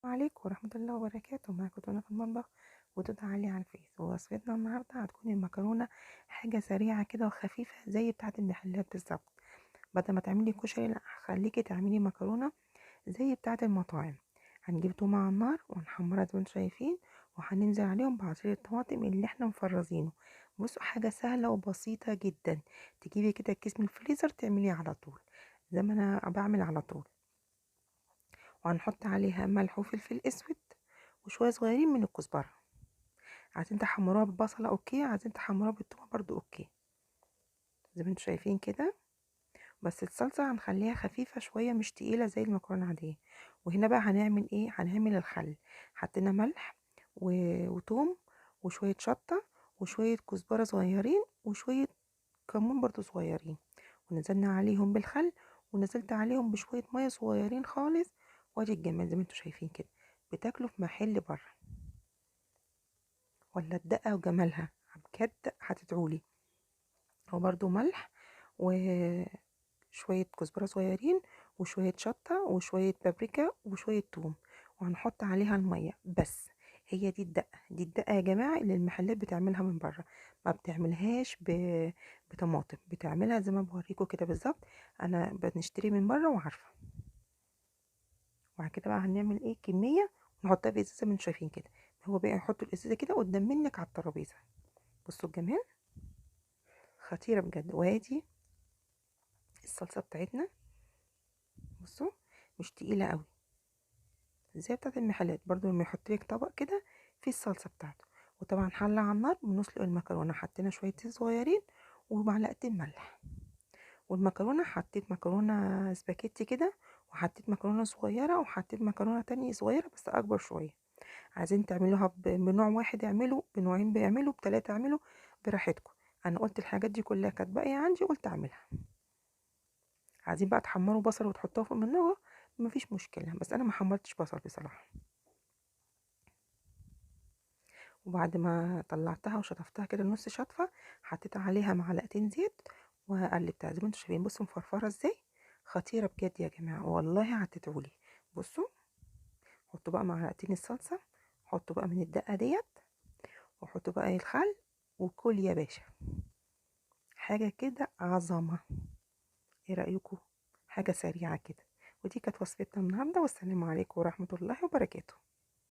عليكم ورحمة الله وبركاته. معاكم تونا في المطبخ وتوتا علي على الفيس. ووصفتنا النهاردة هتكون المكرونة، حاجة سريعة كده وخفيفة زي بتاعة المحلات بالظبط. بدل ما تعملي كشري لا، هخليكي تعملي مكرونة زي بتاعة المطاعم. هنجيب تومة على النار ونحمرها زي ما انتم شايفين، وهننزل عليهم بعصير الطماطم اللي احنا مفرزينه. بصوا حاجة سهلة وبسيطة جدا، تجيبي كده الكيس من الفريزر تعمليه على طول زي ما انا بعمل على طول. وهنحط عليها ملح وفلفل اسود وشوية صغيرين من الكزبره. عايزين تحمروها بالبصله okay، عايزين تحمروها بالثومه برضو okay، زي ما انتم شايفين كده. بس الصلصه هنخليها خفيفة شوية، مش تقيلة زي المكرونه العادية. وهنا بقى هنعمل ايه؟ هنعمل الخل. حطينا ملح وتوم وشوية شطه وشوية كزبره صغيرين وشوية كمون برضو صغيرين، ونزلنا عليهم بالخل، ونزلت عليهم بشوية مية صغيرين خالص. وادي الجمال زي ما انتم شايفين كده، بتاكلوا في محل بره ولا الدقة وجمالها بجد هتدعولي. هو برضو ملح وشوية كزبره صغيرين وشوية شطه وشوية بابريكا وشوية توم، وهنحط عليها المية بس. هي دي الدقة، دي الدقة يا جماعة اللي المحلات بتعملها من بره، ما بتعملهاش بطماطم، بتعملها زي ما بوريكم كده بالظبط. انا بنشتري من بره وعارفه. وبعد كده بقى هنعمل ايه؟ كمية ونحطها في ازازة زي ما انتم شايفين كده. هو بقى يحط الازازه كده قدام منك على الترابيزة. بصوا الجمال، خطيرة بجد. وادي الصلصه بتاعتنا، بصوا مش تقيلة قوي زي بتاعت المحلات برضو، لما يحط لك طبق كده فيه الصلصه بتاعته. وطبعا حله على النار بنسلق المكرونه، حطينا شوية زيت صغيرين ومعلقتين ملح. والمكرونه حطيت مكرونه سباكيتي كده، وحطيت مكرونه صغيرة، وحطيت مكرونه تانية صغيرة بس اكبر شوية. عايزين تعملوها بنوع واحد اعملوا، بنوعين بيعملوا، بتلاتة اعملوا براحتكم. انا قلت الحاجات دي كلها كانت باقية عندي قلت اعملها. عايزين بقى تحمروا بصل وتحطوها فوق منه مفيش مشكلة، بس انا ما حمرتش بصل بصراحة. وبعد ما طلعتها وشطفتها كده نص شطفه، حطيت عليها معلقتين زيت وقلبتها زي ما انتم شايفين. بصوا مفرفره ازاي، خطيرة بجد يا جماعة والله هتدعولي. بصوا حطوا بقى معلقتين الصلصه، حطوا بقى من الدقة ديت، وحطوا بقى الخل، وكل يا باشا. حاجة كده عظمه. ايه رايكم؟ حاجة سريعة كده. ودي كانت وصفتنا النهارده، والسلام عليكم ورحمة الله وبركاته.